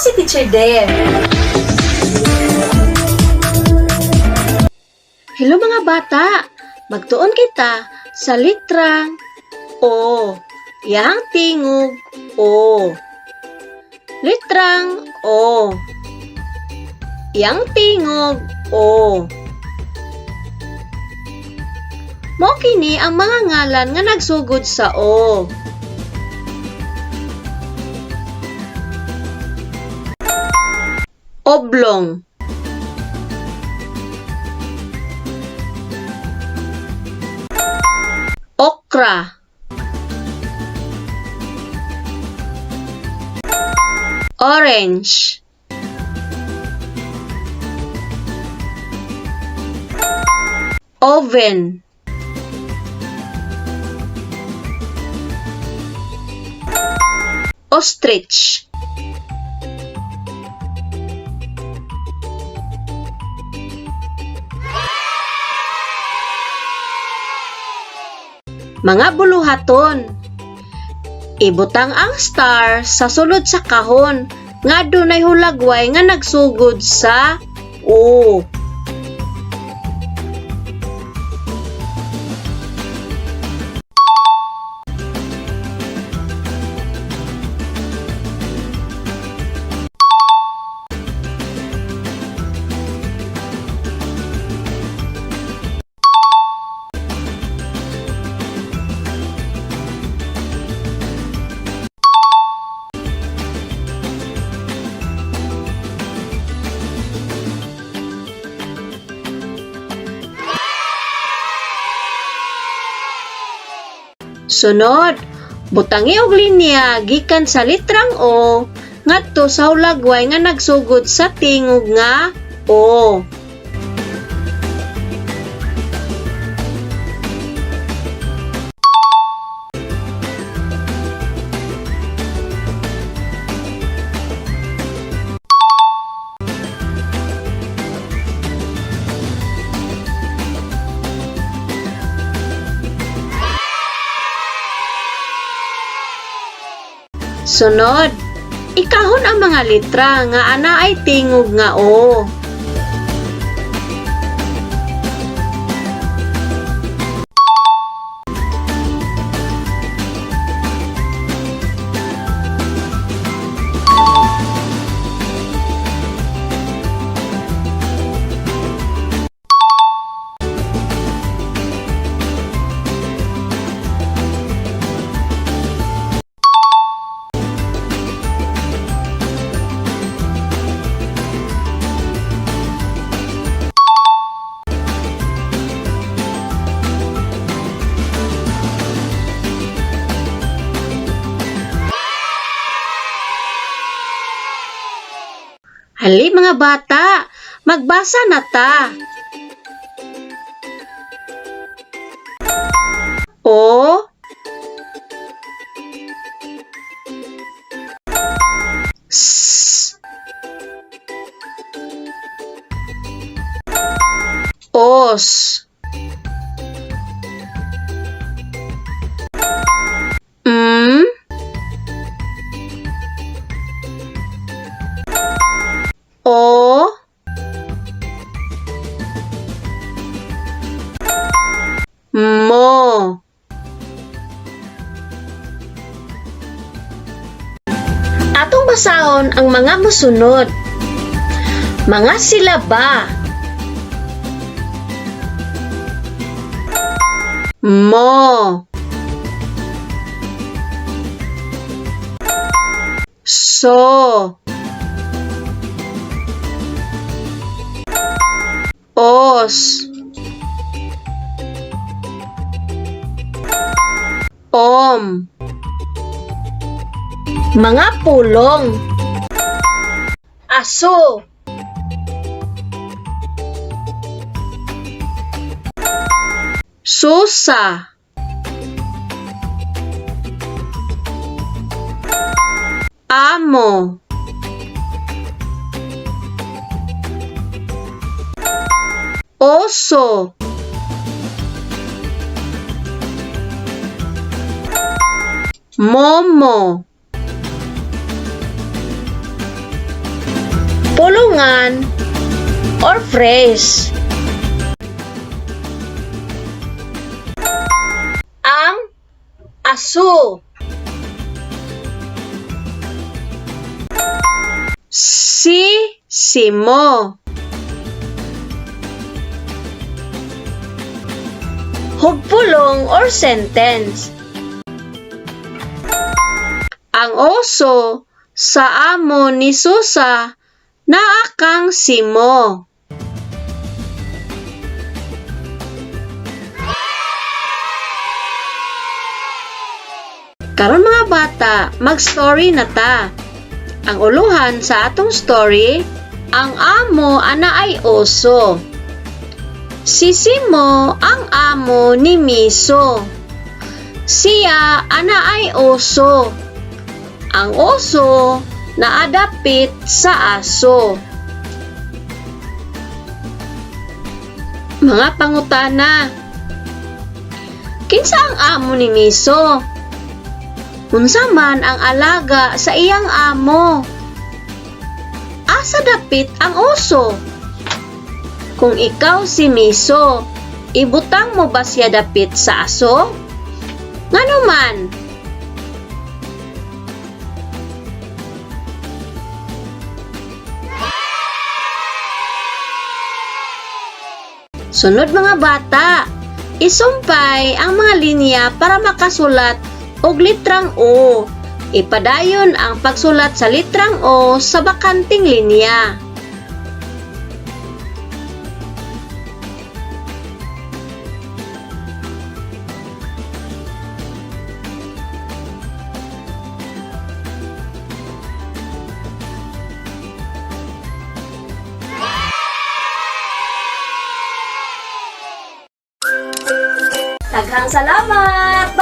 si Teacher Dare. Hello, mga bata! Magtuon kita sa litrang O. Yang tingog O. Litrang O. Yang tingog O. Mao kini ang mga ngalan nga nagsugod sa O. Oblong. Okra. Orange. Oven. Ostrich. Mga buluhaton. Ibutang ang star sa sulod sa kahon nga dunay hulagway nga nagsugod sa O. Sunod, butangi og linya gikan sa litrang O ngadto sa hulagway nga nagsugod sa tingog nga O. Sunod, ikahon ang mga litra nga ana ay tingog nga O. Hali, mga bata, magbasa na ta. O, S, Os, M, O, Mo. Atong basahon ang mga mosunod. Mga silaba. Mo. So. Os. Om. Mga pulong. Aso. Susa. Amo. Oso. Momo. Pulungan or phrase. Ang aso. Si Simo. Hugpulong or sentence. Ang oso sa amo ni Susa naa kang Simo. Karon mga bata, mag-story na ta. Ang uluhan sa atong story, ang amo ana ay oso. Si Simo ang amo ni Miso. Siya ana ay oso. Ang oso naadapit sa aso. Mga pangutana. Kinsa ang amo ni Miso? Unsa man ang alaga sa iyang amo? Asa dapit ang oso? Kung ikaw si Miso, ibutang mo ba siya dapit sa aso? Ngano man? Sunod mga bata, isumpay ang mga linya para makasulat og litrang O. Ipadayon ang pagsulat sa litrang O sa bakanting linya. Daghang salamat!